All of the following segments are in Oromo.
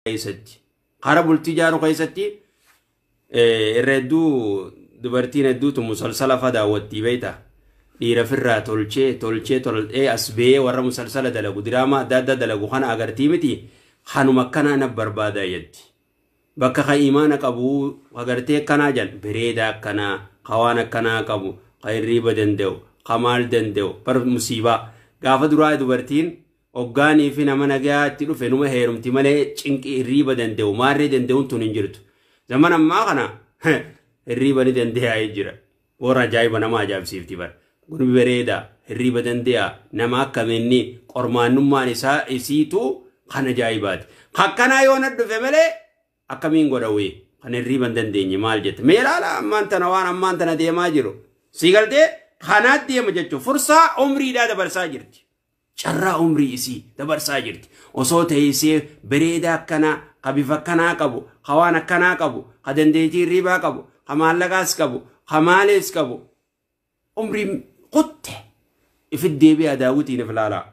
Keessatti karaa bultii ijaaruu keessatti irra hedduu dubartiin hedduutu musalsala fa daawwattii beekta. Dhiira firraa tolchee tolchee tolchee as ba'ee warra musalsala dalagu, diraamaa adda addaa dalagu kana agartii miti, kanuma akkanaa na barbaada jetti. Bakka kan imaana qabu agartee akkanaa jedhan, bareedaa akkanaa, ka waan akkanaa qabu, ka hirriiba danda'u, ka maal danda'u. Bar musiibaa gaafa duraa dubartiin hoggaanii fi nama nagaa itti dhufe numa heerumti malee cinqii hirriiba danda'u maarree danda'uun tun hin jirtu. Zaman ammaa kana hirriiba ni danda'a jira. Warra ajaa'iba nama ajaa'ibsiifti bara. Gurbi bareedaa, hirriiba danda'a, nama akkamiinni qormaannummaan isaa isiitu kan ajaa'ibaati. Akkanaa yoo na dhufe malee akkamiin godhawee kan hirriiba hin dandeenye maal jette. Mee ilaala ammaan tana waan ammaan tana deemaa jiru. Si galtee kanaat deema jechuun fursaa umriidhaa dabarsaa jirti. Carraa umrii isii dabarsaa jirti. Osoo teessee bareedaa akkanaa, ka bifa akkanaa qabu, ka waan akkanaa qabu, ka dandeettii hirribaa qabu, ka maallaqaas qabu, ka maalees qabu. Umriin kutte ifit deebi'aa daawwitiin if ilaalaa.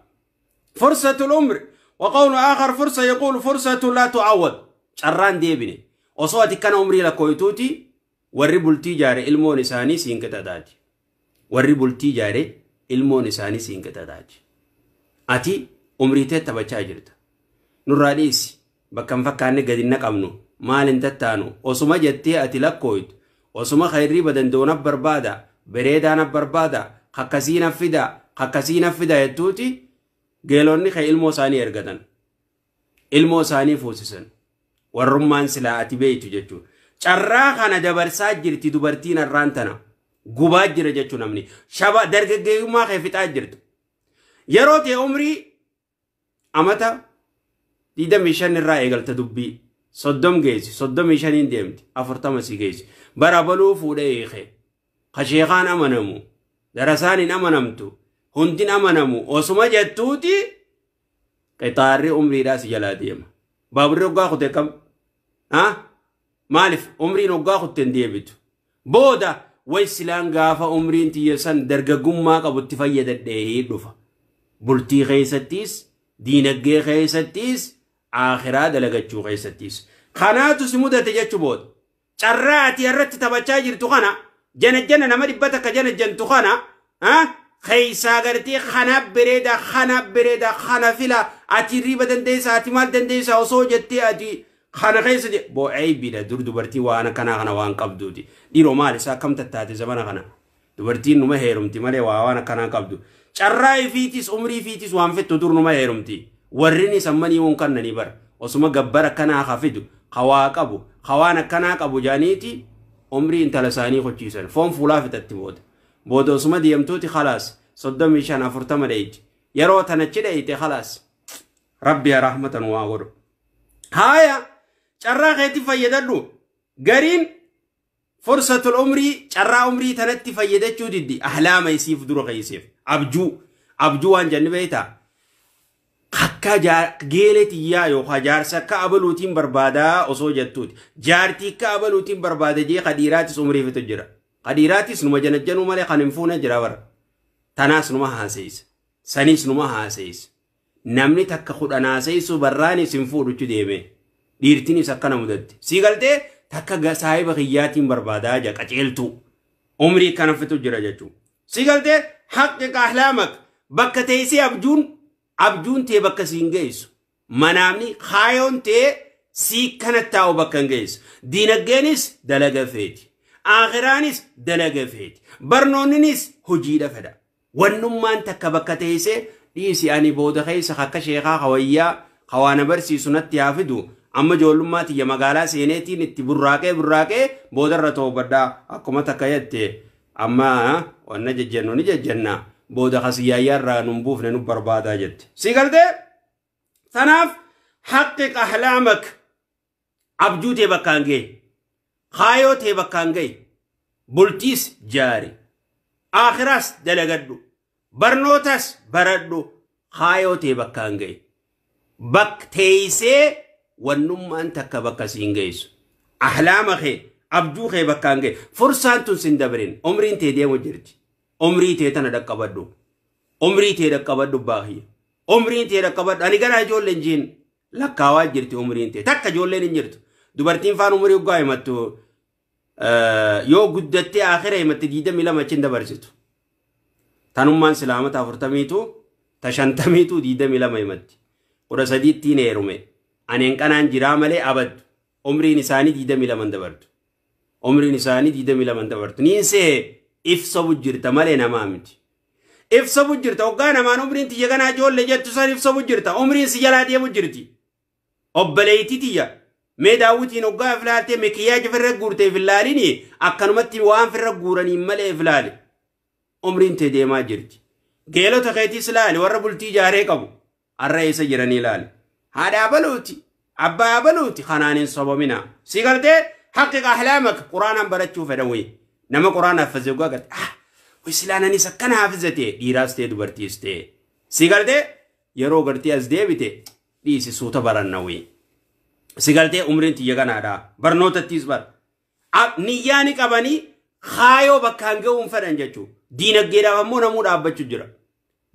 Fursatul umri wa qawlu aakhar fursa yaquulu fursatu laa tu'awwad. Carraan deebine. Osoo ati kana umrii lakkooytuuti warri bultii ijaare ilmoon isaanii siin qixaxaati. Warri bultii ijaare ilmoon isaanii siin qixaxaati. Ati umrii tee taphachaa jirta. Nurraa dhiisi. Bakka hin fakkaanne gadi hin naqamnu. Maal hin tattaanu. Osuma jettee ati lakkooytu. Osuma khayriiba danda'u na barbaada. Bareedaa na barbaada. Kakkasii na fida. Kakkasii na fida jettuuti geelonni kee ilmoo isaanii ergatan. Ilmoo isaanii fuusisan. Warrummaan silaa ati beeytu jechuudha. Carraa kana dabarsaa jirti dubartiin har'aan tana. Gubaa jira jechuun namni. Shaba dargaggeessummaa kee fixaa jirtu. Yeroo ta'e umrii amata 25 irraa eegalta dubbii. 30 geessi, 35 deemti, 40 si geessi. Bara baluu fuudhee hiike. Ka sheekaan amanamu, darasaan hin amanamtu, hundin amanamu osuma jettuuti qixaarri umriidhaa si jalaa deema. Baaburri hoggaa kute kam? Maaliif umriin hoggaa kutte hin deebitu? Booda way silaan gaafa umriin tiyya san dargaggummaa qabutti fayyadadhee dhufa. Bultii keessattis, diinagdee keessattis, akhiraa dalagachuu keessattis. Kanaatu si mudate jechuu booda. Carraa ati irratti taphachaa jirtu kana jana nama 100 jana jantu kana keessaa gartee kana bareeda, kana bareeda, kana fila, ati hirriiba dandeessa, ati maal dandeessa osoo jettee ati kana keessa boo eebbiidha. Dur dubartii waan akkanaa kana waan qabduuti. Dhiiroo maal isaa akkam tattaate zamana kana? Dubartiin numa heerumti malee waa waan akkanaa qabdu. Carraa ifiitis umrii ifiitis waan fettu dur numa heerumti. Warri sammanii woon kannanii bara. Osuma gabbara akkanaa haa fidu, hawaa qabu, hawaan akkanaa qabu jaaniiti umrii intala isaanii hojiisan. Foon fuulaa fixatti booda. Booda osuma deemtuuti khalaas 35 40 dheeyti. Yeroo tanachi dheeyte khalaas. Rabbi yaa rahmatan waa godhu. Haaya, carraa keetti fayyadadhu. Gariin fursatul umrii carraa umrii tanatti fayyadachuu diddi. Ahlaama isiif dura keeyseef. Abjuu. Abjuu waan jenni beektaa? Akka geelee xiyyaa yookaan jaarsa akka abaluutiin barbaadaa osoo jettuuti. Jaartii akka abaluutiin barbaada jee kadhiiraatis umrii fitu jira. Kadhiiraatis numa janajjanuu malee kan hin fuune jira bara. Tanaas numa haaseessa. Saniis numa haaseessa. Namni takka 10 haaseessu barraanis hin fuudhuchu deeme. Dhiirtinis akkana mudatti. Sii galtee takka saahiba kiyyaatiin barbaadaa jira qaceeltuu. Umrii kana fitu jira jechuudha. Sii galtee haqqiqa ahlaamak bakka teessee abjuun tee bakka siin geessu. Manaamni kaayoon tee sii kana taa'u bakka hin geessu. Diinagdeenis dalaga feeti. Aakhiraanis dalaga feeti. Barnoonninis hojiidha fedha. Wannummaan takka bakka teessee dhiisi ani booda keessa akka sheekaa hawayyaa hawaana barsiisu natti haa fidu. Amma ijoollummaa tiyya magaalaa seeneetiin itti burraaqee burraaqee boodarra toobadhaa akkuma takka jette amma wanna jejjennu ni jejjenna booda kasiyyaayyaa irraa nun buufne nu barbaadaa jette. Si galtee? Tanaaf haqqiq ahlaamak, abjuu tee bakkaan gahe, kaayoo tee bakkaan gahe, bultiis jaari, aakhiraas dalagadhu, barnootas baradhu, kaayoo tee bakkaan gahe. Bak teessee wannummaan takka bakka siin geessu. Ahlaama kee, abjuu kee bakkaan gahe. Fursaan tun sin dabrin, umriin tee deemu jirti. Umrii tee tana dhaqqabadhu. Umrii tee dhaqqabadhu baahiyya. Umriin tee dhaqqabadhu. Ani gara ijoolleen jiin. Lakkaawaa jirti umriin ta'e. Takka ijoolleen hin jirtu. Dubartiin faan umurii hoggaa himattu yoo guddattee akhira himatte 22 achiin dabarsitu. Tanummaan silaamata 40tu ta 50tu 22 himatti. 13tti heerume. Aneen qanaan jiraa malee abaddu. Umriin isaanii 22 dabartu. Umriin isaanii 22 dabartu. Niin see ifsabu jirta malee namaa miti. Ifsabu jirta hoggaa namaan umriin tiyya kanaa ijoollee jettu san ifsabu jirta. Umriin si jalaa deemu jirti. Obboleettii tiyya. Mee daawwitiin hoggaa filaaltee mikiyaa firra guurtee filaalini akkanumatti waan firra guuraniin malee filaali. Umriin tee deemaa jirti. Geelota keetiis laali warra bultii ijaaree qabu. Har'a eessa jiranii laali. Haadha abaluuti. Abbaa abaluuti kanaan hin sobamina. Si galtee haqqiqa ahlaamak quraanaan barachuu fedhan wayi. Nama quraana haffazee hoggaa garte. Ah silaananis akkana hafizate dhiiraas ta'e dubartiis ta'e. Si galtee yeroo gartee as deebite dhiisi suuta baranna wayi. Si galtee umriin tiyya kanaadha. Barnootattiis bara. Niyyaa ni qabanii kaayoo bakkaan ga'uun fedhan jechuudha. Diinagdeedhaaf ammoo namuu dhaabbachuu jira.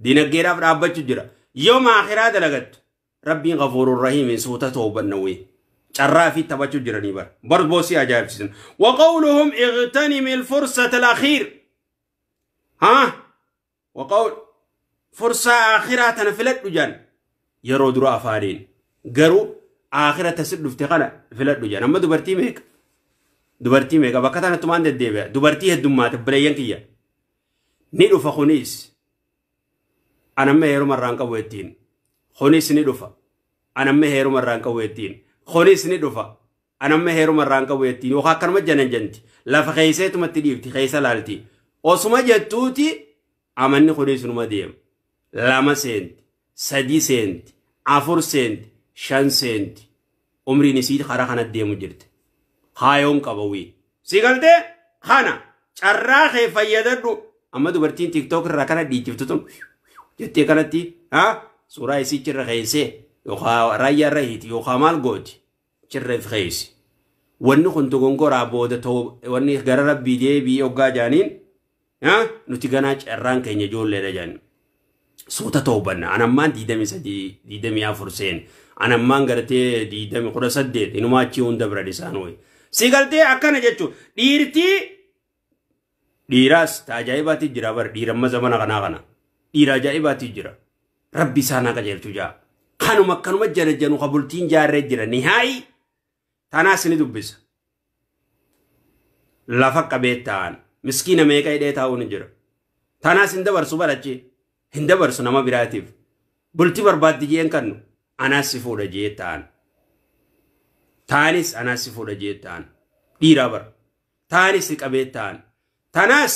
Diinagdeedhaaf dhaabbachuu jira. Yoo maakhiraa dalagattu Rabbiin ghafuurur rahiim suuta toobanna wayi. Carraa fi taphachuu jiranii bara. Barboosii ajaa'ibsiisan. Waqawluhum ightanimi alfursata alakhiir. Haa? Waqawl fursaa akhiraa tana filadhu jaan. Yeroo dura afaaniin. Garuu akhira tasit dhufte kana filadhu jaan. Amma dubartii meeqa? Dubartii meeqa? Bakka tanattumaan deddeebi'a. Dubartii heddummaate bileeyyan kiyya. Ni dhufa kunis. Anamma heeruma irraan qabu ittiin. Kunis ni dhufa. Anamma heeruma irraan qabu ittiin. Kunis ni dhufa. Anamma heeruma irraan qabu ittiin. Yookaan akkanuma janan janti. Lafa keeyseetumatti dhiifti keessa laalti. Osuma jettuuti amanni kunis numa deema. 2 seenti, 3 seenti, 4 seenti, 5 seenti. Umriin isii karaa kana deemu jirti. Haayoon qaba wii. Si galtee kana carraa kee fayyadadhu. Amma dubartiin TikTok irraa kana dhiichiftu tun jettee kanatti suuraa isii cirra keessee yookaan raayyaa irra hiiti yookaan maal gooti cirra if keessi. Wanni kun dogongoraa booda wanni gara rabbii deebii hoggaa jaaniin nuti ganaa carraan keenya ijoolleedha jaaniin. Suuta toobanna. Anammaan 23 24 seen. Anammaan gartee 20 18 inumaa achii hunda bira isaan wayi. Si galtee akkana jechuun dhiirtii dhiiraas ta ajaa'ibaatti jira bara dhiiramma zamana kanaa kana. Dhiira ajaa'ibaatti jira. Rabbi isaan haa qajeelchu jaa. Kanuma akkanuma jala janu ka bultiin jaarree jira. Nihaayi tanaas ni dubbisa. Lafa qabee taa'an. Miskiina meeqa hidhee taa'uu ni jira. Tanaas hin dabarsu barachi. Hin dabarsu nama biraatiif. Bultii barbaaddi jeen kannu anaas si fuudha jee ta'an. Taanis anaas si fuudha jee ta'an. Dhiiraa bara. Taanis si qabee ta'an. Tanaas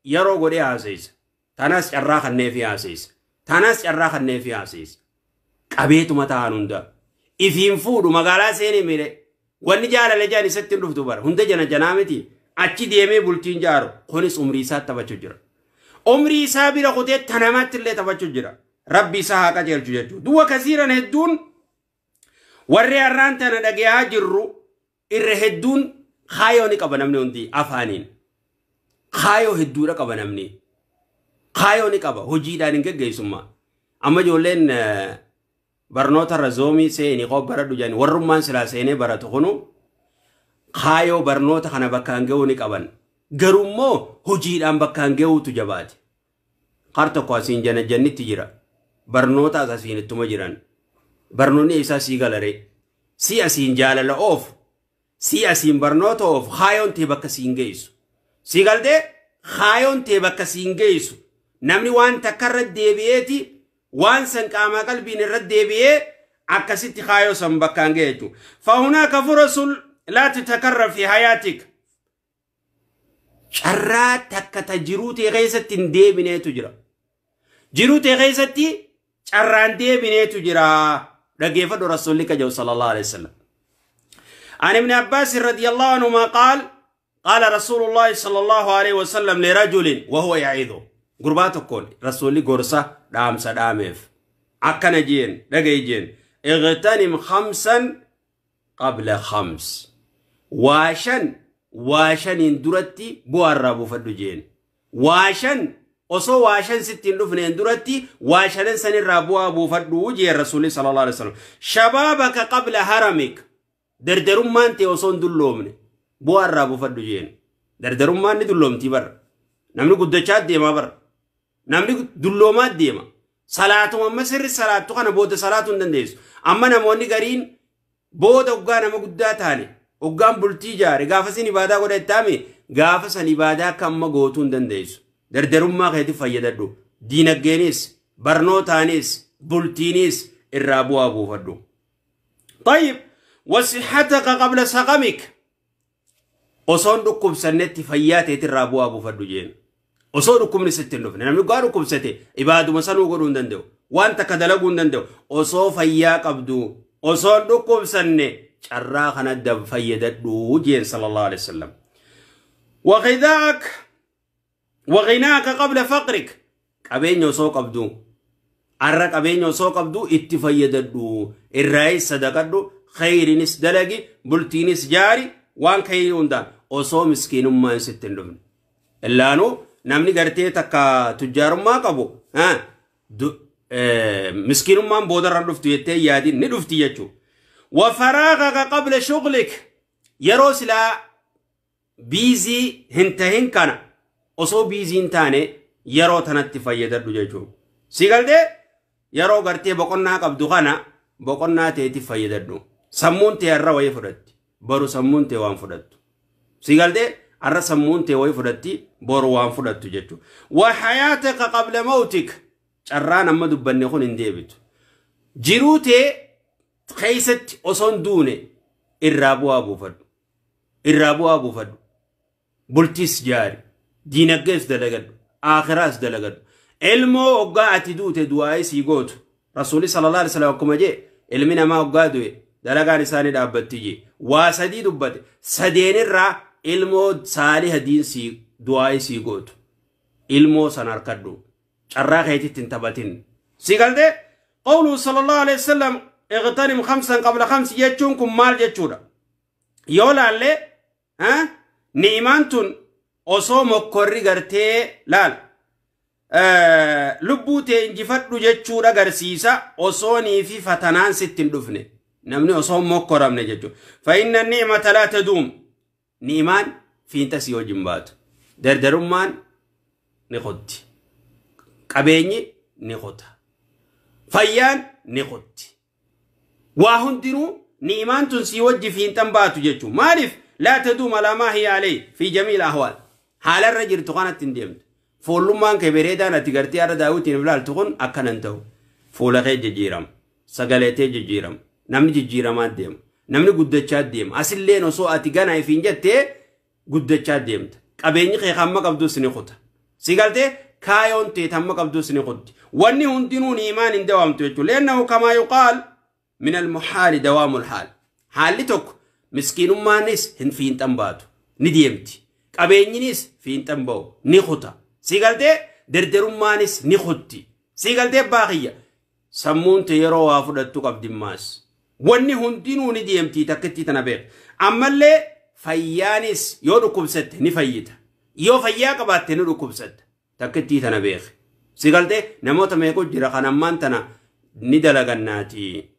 yeroo godhee haasa'isa. Tanaas carraa kanneefi haasa'isa. Tanaas carraa kanneefi haasa'isa. Qabeetuma ta'an hunda. Ifiin fuudhu magaalaa seenee miire. Wanni jaalala jaan isatti hin dhuftu bara. Hunda jana janaa miti. Achi deemee bultiin jaaru. Kunis umrii isaa taphachuu jira. Umrii isaa bira kutee tanamaatti illee taphachuu jira. Rabbi isaa haa qajeelchu jechuudha. Du'a kasiiran hedduun warri har'aan tana dhagayaa jirru irra hedduun kaayoo ni qaba namni hundi afaaniin. Kaayoo hedduudha qaba namni. Kaayoo ni qaba hojiidhaan hin geggeessummaa. Amma ijoolleen barnoota irra zoomii seenii qoob baradhu jedhani warrummaan silaa seenee baratu kunu kaayoo barnoota kana bakkaan ga'uu ni qaban. Garuu hojiidhaan bakkaan ga'uutu jabaate. Har tokko asiin jana jannitti jira. Barnoota asiin ittuma jiran. Barnoonni isaa sii galaree. Si asiin jaalala oofu. Si asiin barnoota oofu. Kaayoon tee bakka siin geessu. Si galtee kaayoon tee bakka siin geessu. Namni waan takka irra deebi'eeti waan san qaamaa qalbiin irra deebi'ee akkasitti kaayoo san bakkaan ga'e jechuudha. Fahunaaka furasul laa tatakarrar fi hayaatik. Carraa takka ta jiruu ta'e keessatti hin deebineetu jira. Jiruu ta'e keessatti carraan deebineetu jira. Dhaggeeffadhu Rasuulli kajawu sallallahu alaihi wasallam. عن ابن عباس رضي الله عنهما قال قال رسول الله صلى الله عليه وسلم لرجل وهو يعيده قرباتك كون رسولي قرصة دام سدامف عكنا جين لقي جين اغتنم 5 قبل 5 واشن واشن اندرتي بوارابو فدو جين واشن Osoo waa shan sitti hin dhufneen duratti waa shanan sanirraa bu'aa buufadhu jee Rasuulli sallallahu alaihi wasallam. Shabaabaka qabla haramik. Dardarummaan ta'e osoo hin dulloomne bu'aa irraa buufadhu jeen. Dardarummaan ni dulloomtii bara. Namni guddachaa deemaa bara. Namni dulloomaa deema. Salaatuma amma sirri salaattu kana booda salaatuu hin dandeessu. Amma namoonni gariin booda hoggaa nama guddaa taane hoggaan bultii ijaare gaafa sin ibaadaa godha ittaame gaafa san ibaadaa akka amma gootuu hin dandeessu. Dardarummaa keetiif fayyadadhu. Diinagdeenis, barnootaanis, bultiinis irraa bu'aa buufadhu. Tayyib, wasixataka qabla saqamik. Osoon dhukkubsannetti fayyaa teeti irraa bu'aa buufadhu jeen. Osoo dhukkubni sitti hin dhufne. Namni gaa dhukkubsate ibaaduma sanuu godhuu hin danda'u. Waan takka dalaguu hin danda'u. Osoo fayyaa qabdu, osoon dhukkubsanne carraa kana fayyadadhu jeen sallallahu alaihi wasallam. Waqidaak waqinaaka qabla faqrik. Qabeenya osoo qabdu, arra qabeenya osoo qabdu itti fayyadadhu. Irraayis sadaqadhu, khayrinis dalagi, bultiinis jaari, waan khayrii hundaan osoo miskiinummaan sitti hin dhufne. Illaanuu namni gartee takka tujjaarummaa qabu miskiinummaan boodarra dhuftu jettee yaadin ni dhufti jechuudha. Wafaraaqaka qabla shughlik. Yeroo silaa biizii hin tahin kana osoo biizii hin taane yeroo tanatti fayyadadhu jechuudha. Si galtee yeroo gartee boqonnaa qabdu kana boqonnaa teetiif fayyadadhu. Sammuun tee har'a wayii fudhatti. Boru sammuun tee waan fudhattu. Si galtee har'a sammuun tee wayii fudhatti boru waan fudhattu jechuudha. Wa hayaataka qabla mawtik. Carraan amma dubbanne kun hin deebitu. Jiruu tee keessatti osoo hin duune irraa bu'aa buufadhu. Irraa bu'aa buufadhu. Bultiis jaari. Diinagdees dalagadhu. Aakhiraas dalagadhu. Ilmoo hoggaa ati duute du'aa'ii sii gootu. Rasuulli sallallahu alaihi wasallam akkuma jee ilmi namaa hoggaa du'e dalagaan isaanii dhaabbatti jee. Waa sadii dubbate. Sadeenirraa ilmoo saaliha diin sii du'aa'ii sii gootu. Ilmoo san harkadhu. Carraa keetitti hin taphatin. Si galtee qawlu sallallahu alaihi wasallam اغتنم خمسا قبل خمس jechuun kun maal jechuudha? Yoo laallee ni'imaan tun osoo mokkorri gartee laal lubbuu tee injifadhu jechuudha agarsiisa osoonii fi fatanaan sitti hin dhufne. Namni osoo mokkoramne jechuudha. Fa inna ni'mata laa taduum. Ni'imaan fiinta si wajjin baatu. Dardarummaan ni qotti. Qabeenyi ni qota. Fayyaan ni qotti. Waa hundinuu ni'imaan tun si wajji fiinxan baatu jechuudha. Maaliif laa taduum alaa maa hiya alayhi fi jamiil ahwaal. Haalarra jirtu kanatti hin deemtu. Fuullummaan kee bareedaan ati gartee har'a daawwitiin ilaaltu kun akkanan ta'u. Fuula kee jijjiirama. Sagalee tee jijjiirama. Namni jijjiiramaa deema. Namni guddachaa deema. Asilleen osoo ati gana ifiin jettee guddachaa deemta. Qabeenyi kee hamma qabdus ni kuta. Si galtee kaayoon teet hamma qabdus ni kutti. Wanni hundinuu ni'imaan hin dawaamtu jechuudha. Leennahu kamaa yuqaal min almuhaali dawaamul haal. Haalli tokko miskiinummaanis hin fiinxan baatu. Ni deemti. Qabeenyinis fiinxan ba'u. Ni kuta. Si galtee dardarummaanis ni kutti. Si galtee baaqiyya. Sammuun tee yeroo waa fudhattu qabdimmaas. Wanni hundinuu ni deemti takkittii tana beeka. Ammallee fayyaanis yoo dhukkubsatte ni fayyita. Yoo fayyaa qabaatte ni dhukkubsatta. Takkittii tana beeka. Si galtee namoota meequ jira kan ammaan tana ni dalagannaati.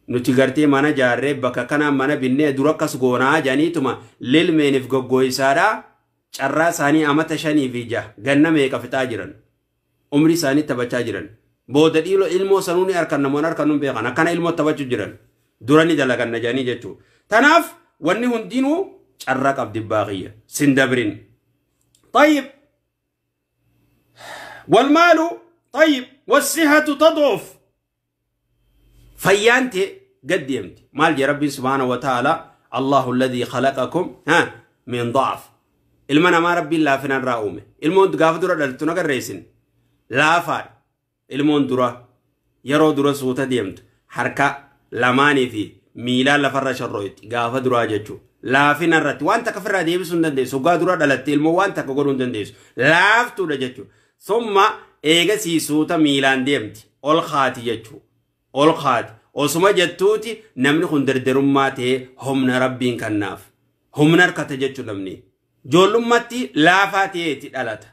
Nuti gartee mana jaarree bakka kanaan mana binnee dura akkas goonaa janiituma lilmeeniif goggooyisaadhaa. Carraa isaanii amata 5 fi 6 ganna meeqa fixaa jiran. Umrii isaanii taphachaa jiran. Booda dhiiroo ilmoo sanuu ni harkan namoonni harkan nun beekan akkana ilmoo taphachuu jiran. Dura ni dalaganna jedhanii jechuudha. Tanaaf wanni hundinuu carraa qabdi baaqiyya. Sindabrin. Tayyib. Walmaalu tayyib wassihatu tad'uf. Fayyaan ta'e gad deemti. Maal jee Rabbiin subhaanahu wa ta'ala Allahu alladhii khalaqakum min da'af. Ilma namaa Rabbiin laafinaan irraa uume. Ilmoon gaafa dura dhaltu nagarreessin. Laafaadha. Ilmoon dura yeroo dura suuta deemtu harka lamaanii fi miilaan lafarra sharrooyti gaafa duraa jechuudha. Laafina irratti waan takka ofirraa deebisuu hin dandeessu. Hoggaa dura dhalatte ilmoo waan takka godhuu hin dandeessu. Laaftuudha jechuudha. Summa eegasii suuta miilaan deemti. Ol kaati jechuudha. Ol kaati. Osuma jettuuti namni kun dardarummaa ta'ee humna Rabbiin kennaaf. Humna harkata jechuudha namni. Ijoollummaatti laafaa ta'eeti dhalata.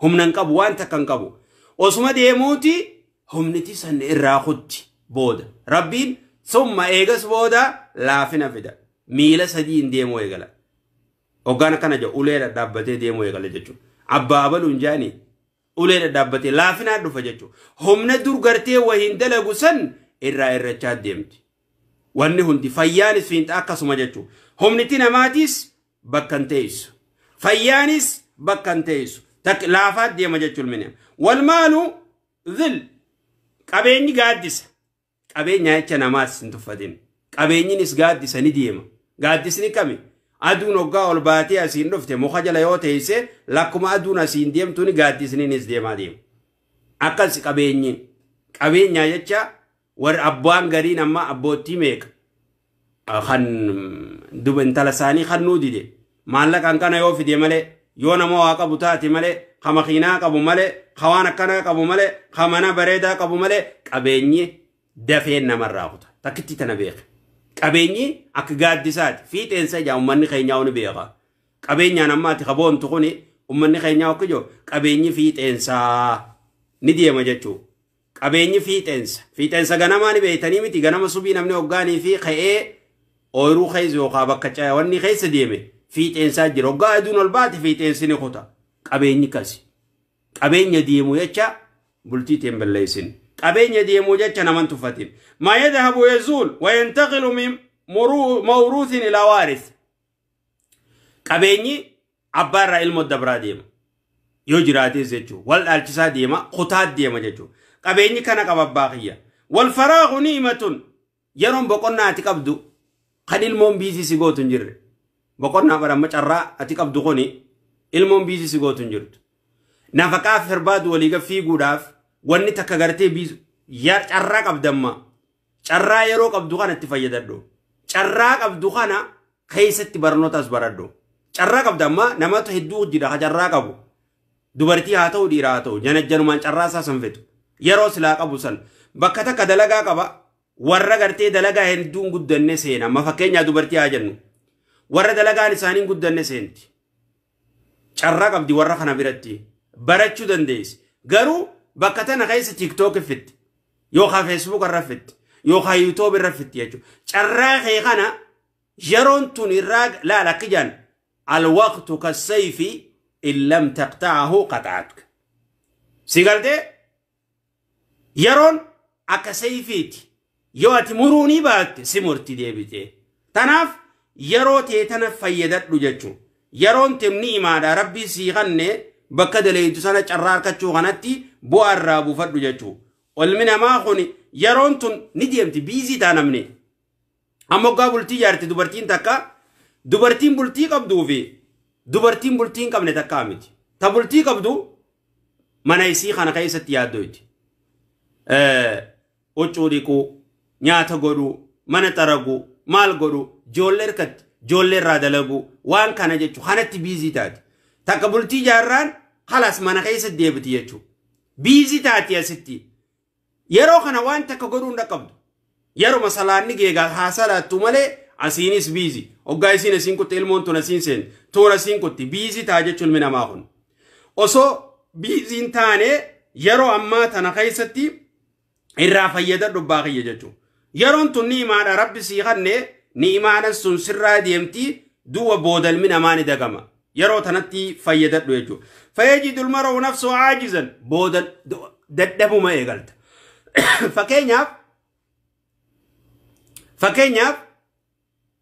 Humna hin qabu, waan takka hin qabu. Osuma deemuuti humniti san irraa kutti booda. Rabbiin summa eegas booda laafina fida. Miila sadiin deemuu eegala. Hoggaan akkana jedhu ulee dhadhaabbatee deemuu eegala jechuudha. Abbaa abaluun jaanii ulee dhadhaabbatee laafinaa dhufa jechuudha. Humna dur gartee wahiin dalagu san irraa irrachaa deemti. Wanni hundi fayyaanis fiinxa akkasuma jechuudha. Humniti namaatiis bakka hin teessu. Fayyaanis bakka hin teessu. Laafaa deema jechuun mini. Walmaalu dhil qabeenyi gaaddisa. Qabeenya jecha namaas hin tuffatin. Qabeenyinis gaaddisa ni deema. Gaaddisni kami? Aduun hoggaa ol baatee asiin dhufte muka jala yoo teesse lakkuma aduun asiin deemtuuni gaaddisniinis deemaa deema. Akkas qabeenyi. Qabeenya jecha warri abbaan gariin amma abboottii meeqa? Kan duba intala isaanii kan nuu dide. Maallaqaan kana yoo fide malee, yoo nama waa qabu taate malee, ka makiinaa qabu malee, ka waan akkanaa qabu malee, ka mana bareedaa qabu malee, qabeenyi dafeen namarraa kuta. Takkitti tana beeka. Qabeenyi akka gaaddisaati. Fiixeensa ijaa uummanni keenyaa ni beeka. Qabeenyaan ammaati kaboontu kuni uummanni keenyaa akka jiru qabeenyi fiixeensaa ni deema jechuudha. Qabeenyi fiixeensa. Fiixeensa ganamaa ni beektanii miti ganama subii namni hoggaanii fi ka'ee ooyiruu keessa yookaan bakka wanni keessa deeme fiixeensaa jira. Hoggaa aduun ol baate fiixeensi ni kuta. Qabeenyi kasi. Qabeenya deemu jecha bultii teen balleessin. Qabeenya deemuu jecha naman tuffatin. Maa yadhabu yazuul wa yantaqilu min mawruuthin ilaa waaris. Qabeenyi abbaa irraa ilmoo dabraa deema. Yoo jiraates jechuudha. Wal dhaalchisaa deema, kutaa deema jechuudha. Qabeenyi kana qaba abbaa kiyya. Wal faraaqu ni'imatun. Yeroon boqonnaa ati qabdu kan ilmoon biizii si gootu hin jirre. Boqonnaa bara carraa ati qabdu kuni ilmoon biizii si gootu hin jirtu. Nafaqaaf barbaadu walii fiiguudhaaf wanni takka gartee biizu carraa qabdamma. Carraa yeroo qabdu kana itti fayyadadhu. Carraa qabdu kana keessatti barnootas baradhu. Carraa qabdamma namatu hedduu jira ka carraa qabu. Dubartii haa ta'u dhiira haa ta'u janajjanumaan carraa isaa san fetu. Yeroo silaa qabu san bakka takka dalagaa qaba. Warra gartee dalagaa hedduun guddanne seena. Amma fakkeenyaa dubartii haa jennu. Warra dalagaan isaanii guddanne seenti. Carraa qabdi warra kana biratti. Barachuu dandeessi. Garuu bakka tana keessa TikTok fitti. Yookaan Facebook irra fitti. Yookaan YouTube irra fitti jechuudha. Carraa kee kana yeroon tun irraa laala akka jaan alwaqtu kassayfi in lam taqta'ahu qata'atka. Si galtee yeroon akka sayfiiti. Yoo ati muruu ni baatte si murti deebitee. Tanaaf yeroo tee tana fayyadadhu jechuudha. Yeroon tee ni'imaadha rabbii sii kanne bakka daleeytu sana carraa harkachuu kanatti bu'aa irraa buufadhu jechuudha. Ilmi namaa kun yeroon tun ni deemti biizii ta'a namni. Amma hoggaa bultii ijaarte dubartiin takka dubartiin bultii qabduu fi dubartiin bultii hin qabne takkaa miti. Ta bultii qabdu mana isii kana keessatti yaaddoyti. Huccuu dhiquu, nyaata godhuu, mana xaraguu, maal godhuu, ijoollee harkatti, ijoollee irraa dalaguu, waan kana jechuudha. Kanatti biizii taati. Takka bultii ijaarraan halas mana keessa deebiti jechuudha. Biizii taati asitti. Yeroo kana waan takka godhuu hin dhaqqabdu. Yeroo salaanni geegaa haa salaattu malee asiinis biizii. Hoggaa isiin asiin kutte ilmoon tun asiin seenti. Tuun asiin kutti biizii ta'a jechuun ilmi namaa kun. Osoo biiziin taane yeroo ammaa tana keessatti irraa fayyadadhu abbaa kiyya jechuudha. Yeroon tun ni'imaadha rabbi sii kanne ni'imaadhaan sun sirraa deemti duwwa booda ilmi namaa ni dagama. Yeroo tanatti fayyadadhu jechuudha. Fayyajidul mar'u nafsuhu aajizan booda dadhabuma eegalta. Fakkeenyaaf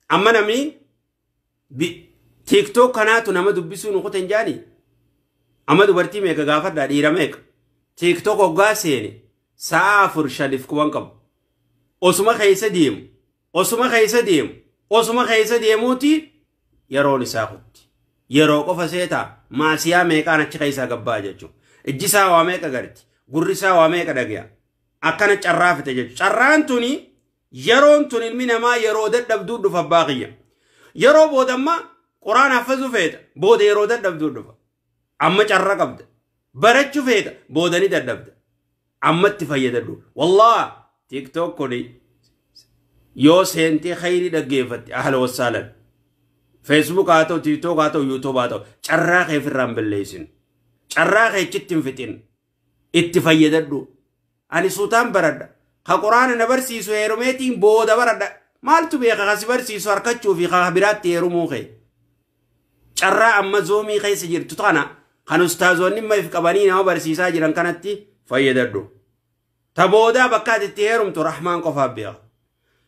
amma namni TikTok kanaatu nama dubbisuu nu kutan jaani. Amma dubartii meeqa gaafadhaa dhiira meeqa. TikTok hoggaa seene sa'a 4 5 kuban qabu. Osuma keessa deemu osuma keessa deemu osuma keessa deemuuti yeroon isaa kutti. Yeroo qofa seetaa maasiyaa meeqaan achi keessaa gabbaa jechuudha. Ijji isaa waa meeqa garti gurri isaa waa meeqa dhagaya. Akkana carraa fite jechuudha. Carraan tuni yeroon tun ilmi namaa yeroo dadhabduu dhufa abbaa kiyya. Yeroo boodamma quraan haffazuu feeta booda yeroo dadhabduu dhufa. Amma carraa qabda. Barachuu feeta booda ni dadhabda. Amma itti fayyadadhu. Wallaa TikTok kuni yoo seentee khayrii dhaggeeffatte ahla wassaalan. Facebook haa ta'u, TikTok haa ta'u, YouTube haa ta'u carraa kee ofirraa hin balleessin. Carraa keechitti hin fixin. Itti fayyadadhu. Ani suutaan baradha. Ka quraana na barsiisu heerumeetiin booda baradha. Maaltu beeka kasi barsiisu harkachuu fi ka biraatti heerumuu kee. Carraa amma zoomii keessa jirtu tana kan ustaazoonni amma if qabanii nama barsiisaa jiran kanatti fayyadadhu. Ta boodaa bakka ati itti heerumtu Rahmaan qofaaf beeka.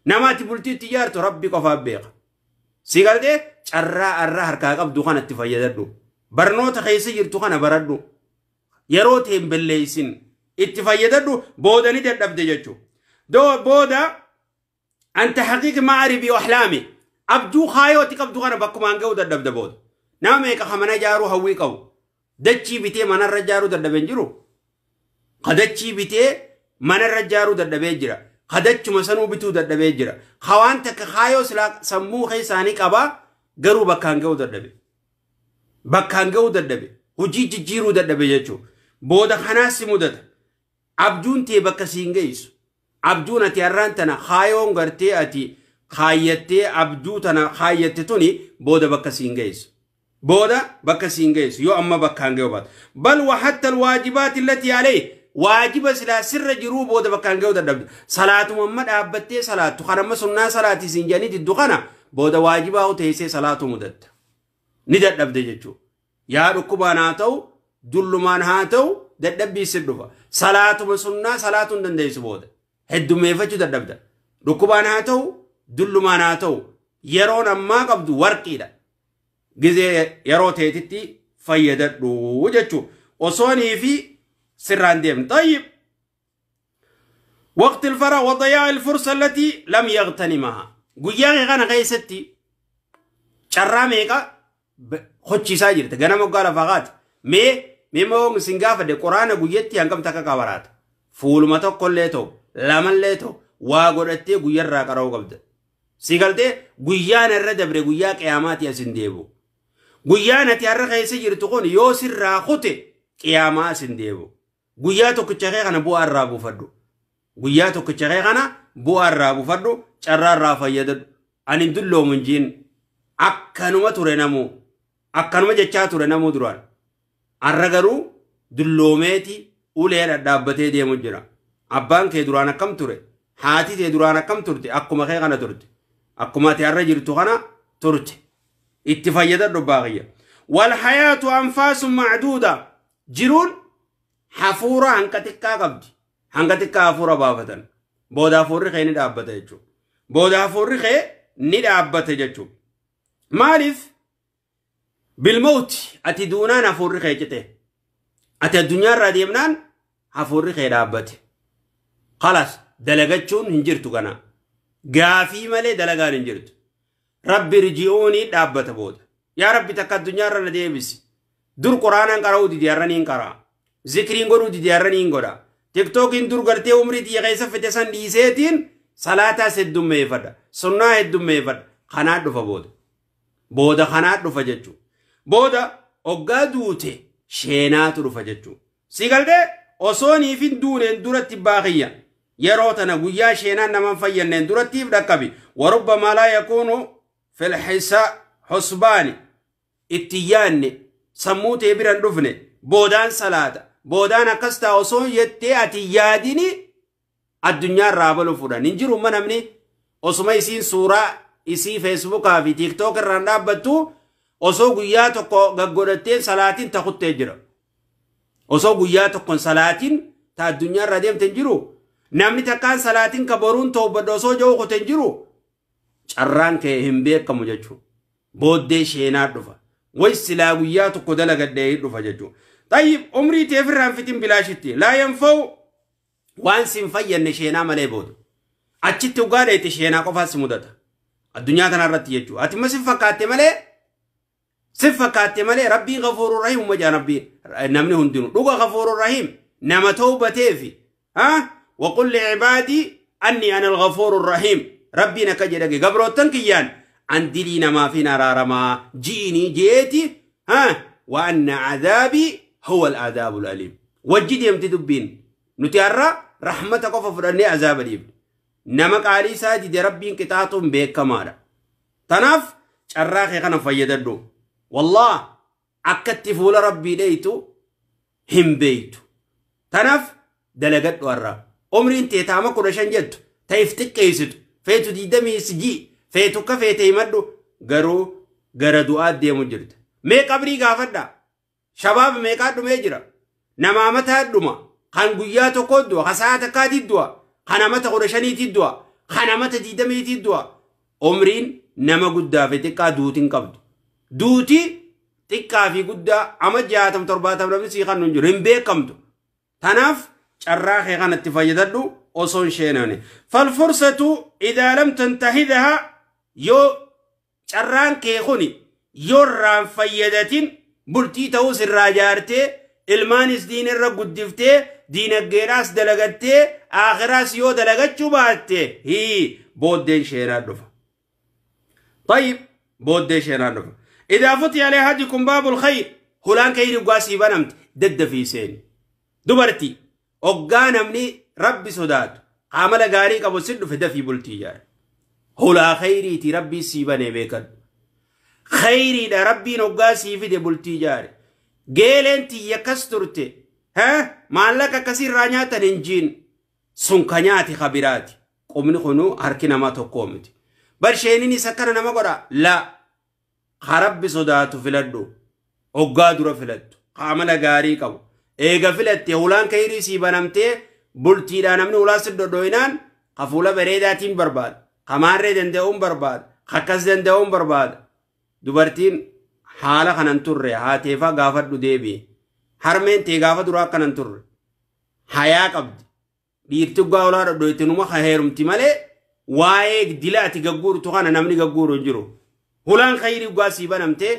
Nama ati bultii itti ijaartu Rabbi qofaaf beeka. Si galtee carraa arraa harkaa qabdu kanatti fayyadadhu. Barnoota keessa jirtu kana baradhu. Yeroo ta'e hin balleessin. Itti fayyadadhu booda ni dadhabde jechuudha. Booda anta haqiiqi ma'aribi ahlaami. Abjuu kaayooti qabdu kana bakkumaan ga'uu dadhabde booda. Nama meeqa mana ijaaruu hawwii qabu. Dachii bitee manarra ijaaruu dadhabee hin jiru. Dachii bitee manarra ijaaruu dadhabee jira. Kadachuma sanuu bituu dadhabee jira. Hawaan takka kaayoo silaa sammuu keessaanii qabaa garuu bakkaan ga'uu dadhabe. Bakkaan ga'uu dadhabe. Hojii jijjiiruu dadhabe jechuudha. Booda kanaas si mudata. Abjuun tee bakka siin geessu. Abjuun ati har'aan tana kaayoon gartee ati kaayyattee abjuu tana kaayyatte tuni booda bakka siin geessu. Booda bakka siin geessu yoo amma bakkaan ga'uu baatu. Bal wa hatta alwaajibaati allati alayhi waajiba silaa sirra jiruu booda bakkaan ga'uu dadhabde. Salaatuma amma dhaabbattee salaattu kan amma sunnaa salaatii siin jedhanii diddu kana booda waajibaa teessee salaatu mudatta. Ni dadhabde jechuudha. Yaa dhukkubaan haa ta'u dullumaan haa ta'u dadhabbii si dhufa. Salaatuma sunnaa salaatuu hin dandeessu booda. Heddummeeffachuu dadhabda. Dhukkubaan haa ta'u dullumaan haa ta'u yeroon ammaa qabdu warqiidha. Gizee yeroo teetitti fayyadadhu jechuudha. Osoonii fi sirraan deemne. Tayyib. وقت الفرح وضياع الفرصة التي لم يغتنمها. Guyyaa kana keessatti carraa meeqa hojiisaa jirta. Ganama waggaa lafaa kaate. Mee moo isin gaafadhe quraana guyyatti hangam takka qabaraata. Fuuluma tokkollee ta'u lamallee ta'u waa godhattee guyyarraa qara'uu qabda. Si galtee guyyaan irra dabre guyyaa qiyaamaati as hin deebi'u. Guyyaan ati har'a keessa jirtu kun yoo sirraa kute qiyaamaa as hin deebi'u. Guyyaa tokkicha kee kana bu'aa irraa buufadhu. Guyyaa tokkicha kee kana bu'aa irraa buufadhu carraa irraa fayyadadhu. Ani hin dulloomu hin jiin. Akkanuma ture namuu. Akkanuma jechaa ture namuu duraan. Har'a garuu dulloomeeti ulee dhadhaabbatee deemu jira. Abbaan kee duraan akkam ture? Haati tee duraan akkam turte? Akkuma kee kana turte. Akkuma ati har'a jirtu kana turte. Itti fayyadadhu baaqiyya. Wal hayaatu anfaasun macduuda. Jiruun hafuura hanqa xiqqaa qabdi. Hanqa xiqqaa hafuura baafatan. Booda hafuurri kee ni dhaabbata jechuudha. Booda hafuurri kee ni dhaabbata jechuudha. Maaliif? Bilmawti ati duunaan hafuurri kee cite. Ati addunyaarraa deemnaan hafuurri kee dhaabbate. Khalas dalagachuun hin jirtu kana. Gaafii malee dalagaan hin jirtu. Rabbi riji'uunii dhaabbata booda. Yaa Rabbi takka addunyaarra na deebisi. Dur quraanaan qara'uu dide har'a niin qara'a. Zikriin godhuu dide har'a niin godha. Tiktookiin dur gartee umrii xiyya keessa fite san dhiiseetiin salaataas heddummeeffadha. Sunnaa heddummeeffadha. Kanaa dhufa booda. Booda kanaa dhufa jechuudha. Booda hoggaa duute sheenaatu dhufa jechuudha. Si galtee osoo niif hin duuneen duratti baaqiyya. Yeroo tana guyyaa sheenaan nama hin fayyanneen durattiif dhaqqabi. Warubbamaa laa yakuunu fil husbaani. Itti yaanne sammuu ta'e bira hin dhufne boodaan salaata. Boodaan akkas ta'a osoo jettee ati yaadini addunyaarraa balu fudhan. Hin jiru namni osuma isiin suuraa isii feesbuukaa fi tiiktook irraan dhaabbattu osoo guyyaa tokko gaggodhattee salaatiin takuttee jira. Osoo guyyaa tokkoon salaatiin ta addunyaarraa deemte hin jiru. Namni takkaan salaatiin ka boruun toobadha osoo jiru kute hin jiru. Carraan kee hin beekamu jechuudha. Booddee sheenaa dhufa. Way silaa guyyaa tokko dalagadhee dhufa jechuudha. Tayyib umrii ta'e ofirraan fitin bilaashitti. Laa yanfa'u waan sin fayyadne sheenaa malee booda. Achitti dhugaa dheete sheenaa qofaas si mudata. Addunyaa kanarratti jechuudha. Ati immoo si fakkaatte malee si fakkaatte malee Rabbiin Ghafuurur Rahiim uma jaa Rabbiin namni hundinuu dhuga Ghafuurur Rahiim nama tawbateefi. وقل لعبادي أني أنا الغفور الرحيم. ربي نكجدك قبروتن كيان عندلينا ما فينا رارما جيني جيتي ها وأن عذابي هو العذاب الأليم. وجد يمتدبين نتيارا رحمتك ففرني عذاب الأليم. نمك علي ساجد ربي انقطاعتهم بكمالا تناف شراخي خنا فيددو والله أكتفوا لربي ليتو Hin beeytu. Tanaaf dalagadhu har'aa. Umriin tee taama 15 jettu ta'if xiqqeessitu feetu 20 feetu akka feete himadhu garuu gara du'aa deemu jirta. Mee qabrii gaafadhaa. Shabaab meeqaa dhumee jira. Nama mataa dhuma. Kan guyyaa tokko du'a, kan sa'a takkaatii du'a, kan amata 15 du'a, kan amata 20 du'a. Umriin nama guddaa fi xiqqaa duutiin qabdu. Duuti xiqqaa fi guddaa ama 60 70 namni sii kan hin jiru hin beekamtu. Tanaaf carraa kee kanatti fayyadadhu osoo hin sheenane. Falfursatu idaa lam tantahidhaa yoo carraan kee kuni yoo irraan fayyadatin bultii ta'uus irraa jaartee ilmaanis diinirra guddiftee diinagdeedhaas dalagattee aakhiraas yoo dalagachuu baatte hii booddeen sheenaa dhufa. طيب booddee sheenaa dhufa. إذا فتح لأحدكم باب الخير hulaan khayri dhugaa sii banamte daddafii seeni. Dubartii hoggaa namni rabbi sodaatu amala gaarii qabu si dhufe dafii bultii ijaare. Hulaa khayriiti rabbii sii banee beekadhu. Khayriidha rabbiin hoggaa sii fide bultii ijaare. Geeleen tiyya akkas turte maallaqa akkasii irraa nyaatan hin jiin sun ka nyaate kabiraati. Qubni kunuu harki namaa tokkoo miti. Barsheeninis akkana nama godha la ka rabbi sodaatu filadhu. Hoggaa dura filattu. Amala gaarii qabu. Eega filatte hulaan khayrii sii banamtee bultiidhaan namni hulaa si dhodhoinaan ka fuula bareedaatiin barbaada. Ka maarree danda'uun barbaada. Ka akkas danda'uun barbaada. Dubartiin haala kanan turre haateefaa gaafadhu deebi'e. Harmeen tee gaafa duraa akkanan turre. Hayaa qabdi. Dhiirti hoggaa hulaa dhodhoite numa ka heerumti malee waa'ee dila ati gagguurtu kana namni gagguuru hin jiru. Hulaan khayrii hoggaa sii banamtee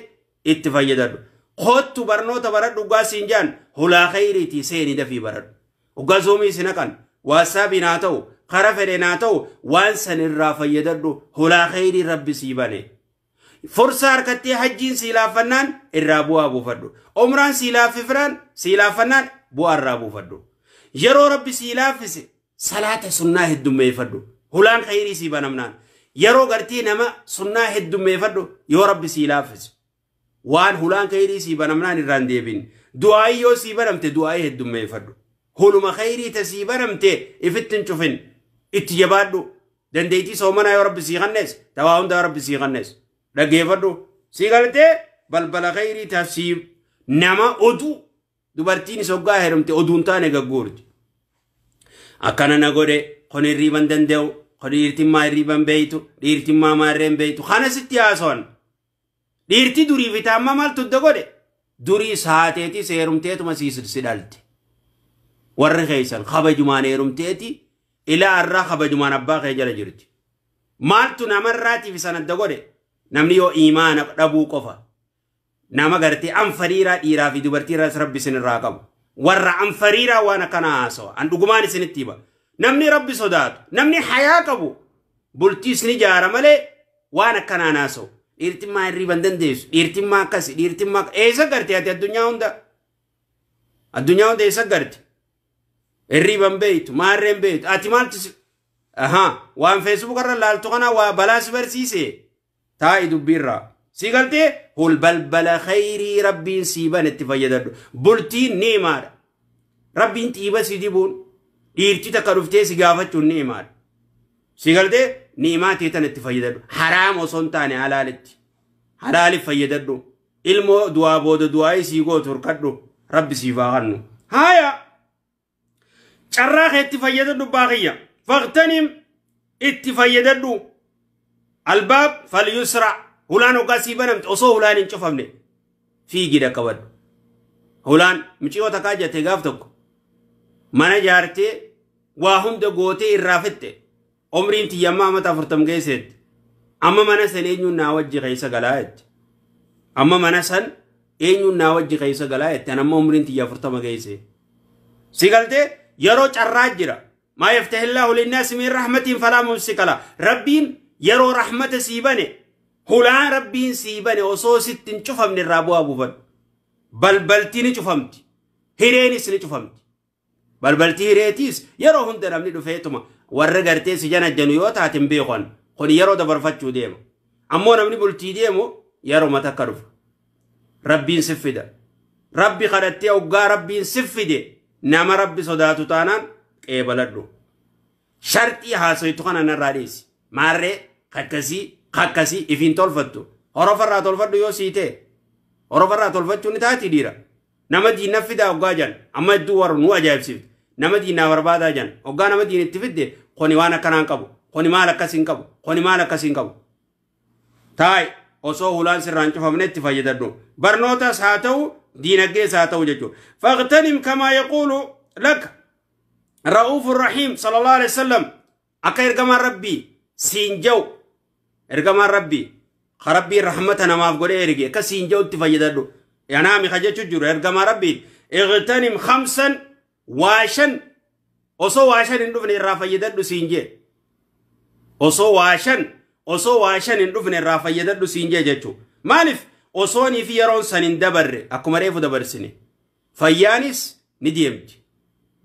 itti fayyadadhu. Kottu barnoota baradhu hoggaa siin jaan hulaa khayriitii seeni dafii baradhu. Hoggaa zoomii si naqan waatsaapiin haa ta'u kara fedhen haa ta'u waan san irraa fayyadadhu hulaa khayrii rabbi sii bane. Fursaa harkattee hajjiin sii laaffannaan irraa bu'aa buufadhu. Umraan sii laaffifnaan sii laaffannaan bu'aa irraa buufadhu. Yeroo rabbi sii laaffise salaata sunnaa heddummeeffadhu. Hulaan khayrii sii banamnaan. Yeroo gartee nama sunnaa heddummeeffadhu yoo rabbi sii laaffise. Waan hulaan khayrii sii banamnaan irraan deebin. Du'aayii yoo sii banamte du'aayii heddummeeffadhu. Huluma khayrii ta sii banamte ifitti hin cufin. Itti jabaadhu. Dandeettii soomanaa yoo rabbi sii kannees tawaa hundaa rabbi sii kannees. Dhaggeeffadhu. Sii galtee balbala khayrii ta sii nama oduu dubartiin isa hoggaa heerumte oduun taane gagguurti. Akkana na godhe kun hirriiban danda'u kun dhiirtimmaa hirriiban beeytu dhiirtimmaa maarreen beeytu kana sitti haasawan. Dhiirti durii fi taamma maaltu adda godhe durii saateeti seerumteetuma si dhalte. Warri keessan kabajumaan heerumteeti ilaa har'aa kabajumaan abbaa kee jala jirti. Maaltu namarraatiif san adda godhe namni yoo imaana dhabuu qofa. Nama gartee anfariiraa dhiiraa fi dubartiirraas rabbi isinirraa qabu. Warra anfariiraa waan akkana haasawa. An dhugumaan isinitti hima. Namni rabbi sodaatu namni hayaa qabu bultii isin ijaara malee waan akkanaan haasawu. Dhiirtimmaa hirriiban dandeessu. Dhiirtimmaa akkasi. Dhiirtimmaa eessa garte ati addunyaa hunda? Addunyaa hunda eessa garte? Hirriiban beeytu maarreen beeytu ati maaltu waan feesbuuk irra laaltu kana waa balaa si barsiise taa'i dubbiirraa. Si galtee hul balbala khayrii rabbiin sii bane itti fayyadadhu. Bultiin ni himaadha. Rabbiin xiiba si dibuun dhiirti takka dhuftee si gaafachuun ni himaadha. Si galtee ni'imaa tee tan itti fayyadadhu. Haraam osoo hin taane halaalitti. Halaaliif fayyadadhu. Ilmoo du'aa booda du'aayii sii gootu hirkadhu. Rabbi siif haa kennu. Haaya! Carraa kee itti fayyadadhu baaqiyya. Faqtanim itti fayyadadhu. Albaab falyusra. Hulaan hoggaa sii banamte osoo hulaan hin cufamne fiigii dhaqqabadhu. Hulaan miciyoo takkaa jette gaaf tokko mana jaartee waa hunda gootee irraa fixxe. Umriin tiyyammaa amata 40 geesseetti. Amma mana san eenyuun naa wajji keessa galaa jette. Amma mana san eenyuun naa wajji keessa galaa jette. An amma umriin tiyya 40 geesse. Si galtee yeroo carraa jira. Maa yaftahillaahu linnaasi min rahmatiin falaa mumsika lahaa. Rabbiin yeroo rahmata sii bane hulaan rabbiin sii bane osoo sitti hin cufamne irraa bu'aa buufadhu. Balbaltii ni cufamti. Hireenis ni cufamti. Balbaltii hireetiis yeroo hunda namni dhufeetuma warra gartee si janajjanu yoo taate hin beekan kun yeroo dabarfachuu deema. Ammoo namni bultii deemu yeroo takka dhufa. Rabbiin si fida. Rabbi kadhattee hoggaa rabbiin siffide nama rabbi sodaatu taanaan qeebaladhu. Sharxii haasoytu kana narraa dhiisi. Maarree kakkasii kakkasii ifiin tolfattu. Horofarraa tolfadhu yoo sii ta'e. Horofarraa tolfachuun ni taati dhiira. Nama diinna fidaa hoggaa jan amma hedduu warra nu ajaa'ibsiifte. Nama diinaa barbaadaa jan hoggaa nama diin itti fidde kuni waan akkanaan qabu. Kuni maal akkasiin qabu. Kuni maal akkasiin qabu. Taa'i osoo hulaan sirraan cufamne itti fayyadadhu. Barnootas haa ta'u diinagdees haa ta'u jechuudha. Faqtanim kamaa yaquulu lak Ra'uufu Rahiim sallallahu alaihi wasallam akka ergamaan rabbii siin jau ergamaan rabbii rabbii rahmata namaaf godhee erge akka siin jau itti fayyadadhu. Yanaami ka jechu jiru ergamaa rabbii iqtanim khamsan waashan osoo waashan hin dhufne irraa fayyadadhu siin jee. Osoo waashan hin dhufne irraa fayyadadhu siin jee jechuudha. Maaliif osoonii fi yeroon san hin dabarre akkuma reefu dabarsine. Fayyaanis ni deemti.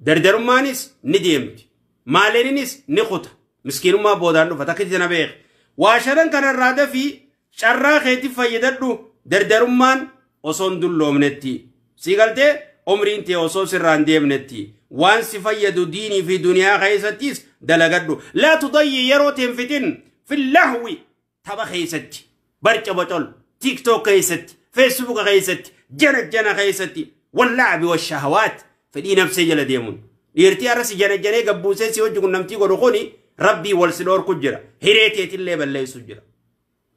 Dardarummaanis ni deemti. Maaleeninis ni kuta. Miskiinummaa boodaan dhufa takka na beek. Waashanan kanarraa dafii carraa keetiif fayyadadhu dardarummaan osoo hin dulloomnetti. Sii galtee umriin tee osoo sirraa hin deemnetti. Waan si fayyadu diinii fi duniyaa keessattis dalagadhu. Laa tudayyi yeroo teen fixin fillahwi tapha keessatti barca bocol TikTok keessatti Facebook keessatti jana jana keessatti wallaabi washahawaat fedhii nafsee jala deemuun. Dhiirtii har'a si jana janee gabbuusee si hojii qunnamtii godhu kuni rabbii wal si dhoorku jira. Hiree teetillee balleessu jira.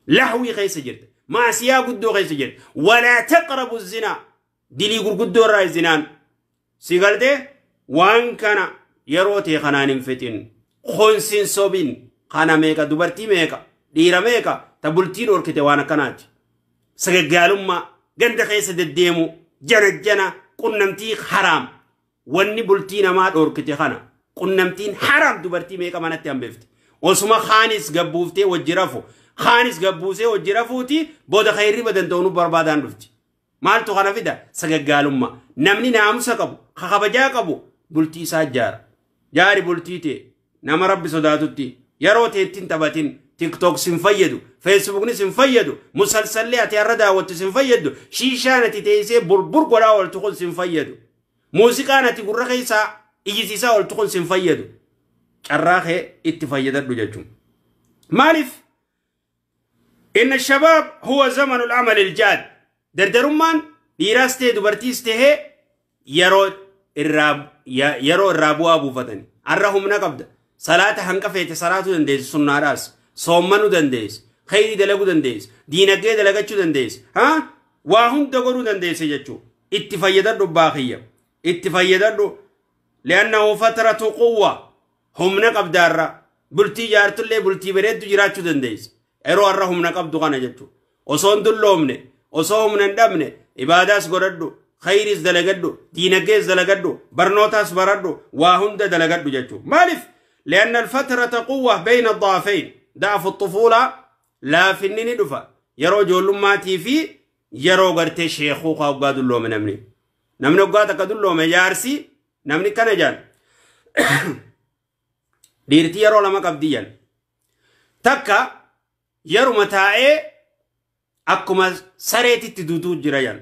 Lahwii keessa jirta. Maasiyaa guddoo keessa jirta. Walaa taqrabu zinaa. Dilii gurguddoo irraa zinaan. Si galtee waan kana yeroo tee kanaan hin fixin. Honsin sobin. Kana meeqa dubartii meeqa dhiira meeqa ta bultii dhorkite waan akkanaati. Sagaggaalummaa ganda keessa deddeemu jana jana qunnamtii haraam. Wanni bultii namaa dhorkite kana qunnamtiin haraam dubartii meeqa manatti hambifte. Osuma kaanis gabbuuftee wajji rafu kaanis gabbuusee wajji rafuuti booda khayrii badan ta'uu barbaadaan dhufti. Maaltu kana fida sagaggaalummaa. Namni naamusa qabu kabajaa qabu bultii isaa jaara. Jaari bultii ta'e nama rabbi sodaatutti yeroo teettiin taphatin TikTok sin fayyadu, Facebookni sin fayyadu, musalsallee ati har'a daawwattu sin fayyadu, shiishaan ati teessee burbur godhaa ooltu kun sin fayyadu, muuziqaan ati gurra keessaa iyyisiisaa ooltu kun sin fayyadu. Carraa kee itti fayyadadhu jechuun. Maaliif? Inna shabaab huwa zamanul amal iljaad. Dardarummaan dhiiraas ta'e dubartiis ta'e yeroo irraa bu'aa buufatani. Har'a humna qabda. Salaata hanqa feete salaatuu dandeessi sunnaadhaas. Soommanuu dandeessi. Khayrii dalaguu dandeessi. Diinagdee dalagachuu dandeessi. Waa hunda godhuu dandeessi jechuudha. Itti fayyadadhu baaqiyya. Itti fayyadadhu. Li'annahu fatratu quwwa. Humna qabdaarra. Bultii jaartullee bultii bareeddu jiraachuu dandeessi. Yeroo har'a humna qabdu kana jechuudha. Osoo hin dulloomne, osoo humna hin dhabne, ibaadaas godhadhu, khayriis dalagadhu, diinagdees dalagadhu, barnootaas baradhu, waa hunda dalagadhu jechuudha. Maaliif? لأن الفترة قوة بين الضعفين ضعف الطفولة لا في النين دفا يرو جولماتي في يرو غرتي شيخوخا وقاد اللو من أمني نمني وقادك دلو من يارسي نمني كنجان ديرتي يرو لما قبديا تكا يرو متاعي أكما سريتي تدودو جريان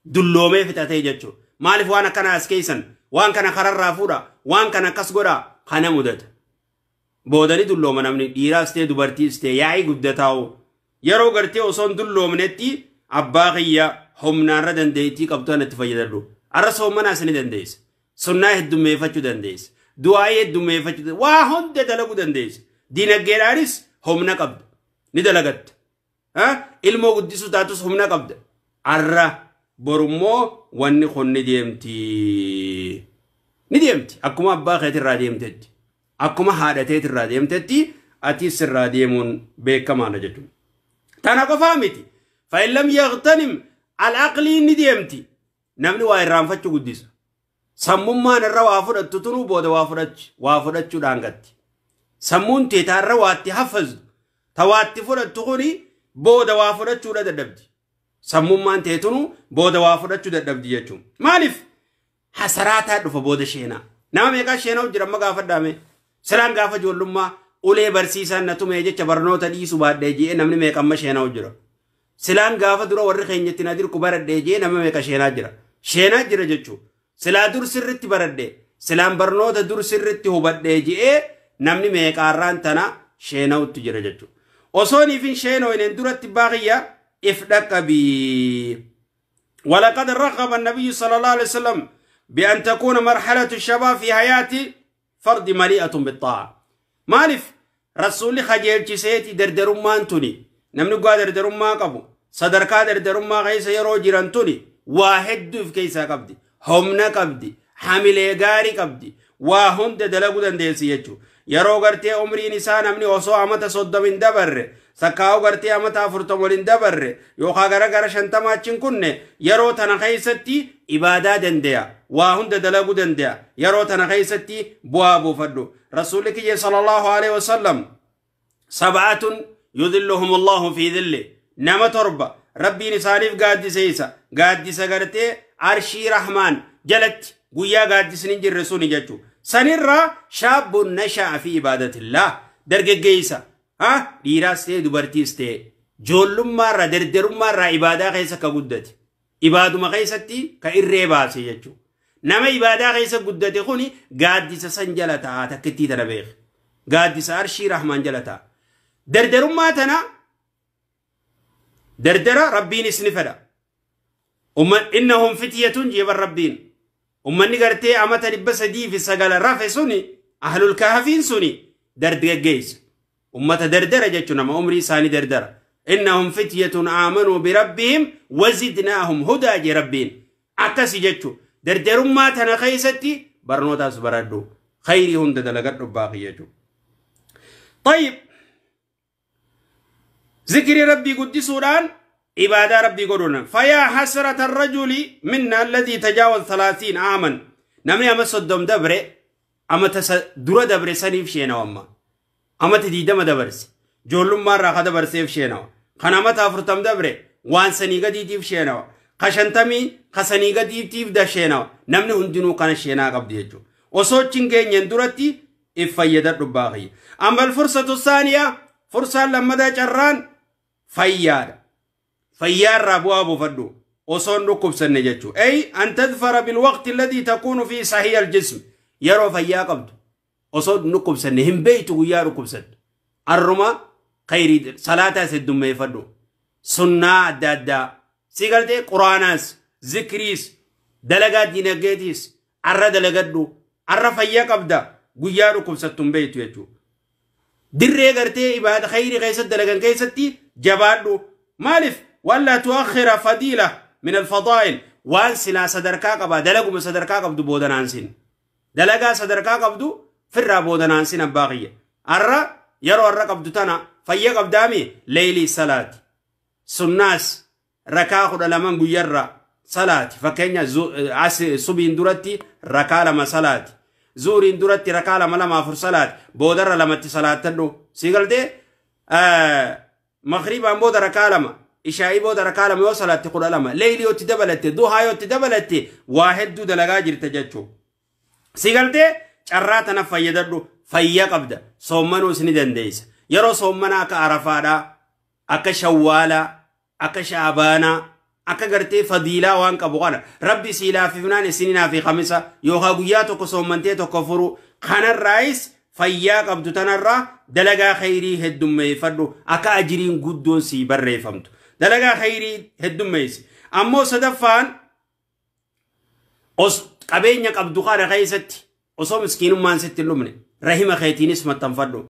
دلومي فتاتي جتشو مالف وانا كان أسكيسا وان كان خرر رافورا وان كان كسغورا kana mudata. Boodani dullooma namni dhiiraas ta'e dubartiis ta'e yaa'ii guddataa'u. Yeroo gartee osoo hin dulloomnetti abbaa kiyya humnaarra dandeettii qabdu kanatti fayyadadhu. Har'a soommanaas ni dandeessa. Sunnaa heddummeeffachuu dandeessa. Du'aayii heddummeeffachuu dandeessa. Waa hunda dalaguu dandeessa. Diinagdeedhaanis humna qabda. Ni dalagatta. Ilmoo guddisuu taatus humna qabda. Har'a borummoo wanni kun ni deemti. Ni deemti. Akkuma abbaa keetirraa deemtetti. Akkuma haadha teetirraa deemtetti atis sirraa deemuun beekamaadha jechuudha. Tana qofaa miti. Fa'in lam yaqtanim al-aqlii ni deemti. Namni waa irraanfachuu guddisa. Sammummaan irra waa fudhattu tunuu booda waa fudhachuudhaan gatti. Sammuun teetaarra waatti hafazdu. Ta waatti fudhattu kuni booda waa fudhachuudha dadhabdi. Sammummaan teetunuu booda waa fudhachuu dadhabdi jechuudha. Maaliif? Hasaraataa dhufa booda sheenaa. Nama meeqaa sheenaa jira amma gaafadhaame. Siraan gaafa ijoollummaa ulee barsiisaan na tumee jecha barnoota dhiisuu baadhee ji'ee namni meeqa amma sheenaa jira. Silaan gaafa dura warri keenyatti na dirqu baradhee jee nama meeqa sheenaa jira. Sheenaa jira jechuudha. Silaa dur sirritti baradhee silaan barnoota dur sirritti hubadhee jee namni meeqaarraan tana sheenawutti jira jechuudha. Osoo niifin sheenoo hin duratti baaqiyya if dhaqqabii. ولقد رغب النبي صلى الله عليه وسلم بأن تكون مرحلة الشباب في حياة فرد مليئة بالطاعة. مالف رسول خجيل سيتي دردرمان توني نمني قادر درما قبو صدركا دردرما غيس يرو جيران واحد في كيسا قبدي همنا قبدي حامل غاري قبدي وهم دلقو دنديسي يجو يرو غرتي عمري نسان امني وصو امتا صدمين دبر سكاو غرتي امتا فرتمولين دبر يوخا غرا غرا شنتما چين يرو تنا خيستي عبادة دنديا وهم دلقو دنديا يرو تنا خيستي بوابو فدو رسولك صلى الله عليه وسلم سبعة يذلهم الله في ذله نما تربة ربي نسانيف قادسيسا قادسة قرتي عرشي رحمن جلت قويا قادسنين جرسوني جاتو سنرى شاب نشأ في عبادة الله درق قيسا ها ديراس تي دبرتيس تي جولم مرة دردرم مرة عبادة قيسا كقدت عبادة ما قيستي كإريباسي جاتو نما عبادة قيسا قدت خوني قادسة سنجلتا تكتي تنبيخ قادسة عرشي رحمن جلتا دردرم ما تنا دردرة ربين اسنفدا إنهم فتية جيب الربين أما نقرتي أما تلبس دي في السقالة رافع سوني أهل الكهفين سوني دردر جيس أما تدردرة جتنا ما عمري ساني دردرة إنهم فتية آمنوا بربهم وزدناهم هدى جي ربين أكسي جتشو دردرم ما تنا خيستي برنوتاس بردو خيري هم دلقت باقي جتشو. طيب ذكر ربي قدسوران عبادة ربي قدونا فيا حسرة الرجل منا الذي تجاوز 30 عاما نمني أما صدام دبري أما درا دبري سنيف شينا وما أما تديدم دبرس جولم مرة خد برسيف شينا خنامة أفرتم دبري وان سنيقة ديتيف شينا خشنتمي خسنيقة ديتيف دا شينا نمني هندنو كان شينا قبل يجو وصوتشين جين يندرتي إفايدة رباغي. أما الفرصة الثانية فرصة لما دا جران فيار فيار رابو أبو فدو وصون ركوب سنجتشو أي أن تظفر بالوقت الذي تكون فيه صحيح الجسم يرو فيا قبض وصون ركوب سنة هم بيتو يا ركوب سن الرما خيري صلاة سدوم يفدو سنة دادا سيقلتي قرآناس ذكريس دلقات دينجيتيس عرى دلقاتو عرى فيا قبض قيا ركوب ستم بيتو يجو دري قرتي إبادة خيري غيست دلقان كيستي جبادو مالف ولا تؤخر فضيلة من الفضائل وان سلا صدركا قبا دلقو صدركا قبدو بودنانسين دلقا صدركا قبدو فرا بودنانسين باقية الرا يرو الرا قبدو تنا فيا قبدامي ليلي صلاة سناس ركا خد لمن قيرا صلاة فكينيا صبين درتي ركا لما صلاة زورين درتي ركا لما لما فرصلات بودر لما اتصالات تنو سيقل دي مغربا بودر ركا لما إشاي بودر ركا لما وصلت تقول لما ليلي يتدبلت دوها يتدبلت واحد دو دلقا جرت جاتشو سيقل دي شراتنا فيددو فيا قبدا صومنو سندن ديس يرو صومنا كعرفادا أكا شوالا أكا شعبانا akka gartee fadiilaa waan qabu kana rabbi sii laaffifnaan isinii fi khamisa yookaan guyyaa tokko soommantee tokko furu kanarraayis fayyaa qabdu tanarraa dalagaa khayrii heddummeeffadhu akka ajiriin guddoon sii barreeffamtu dalagaa khayrii heddummeessi ammoo sadaffaan qabeenya qabdu kana keessatti osoo miskiinummaan sitti hin dhumne rahima keetiinis maxxanfadhu.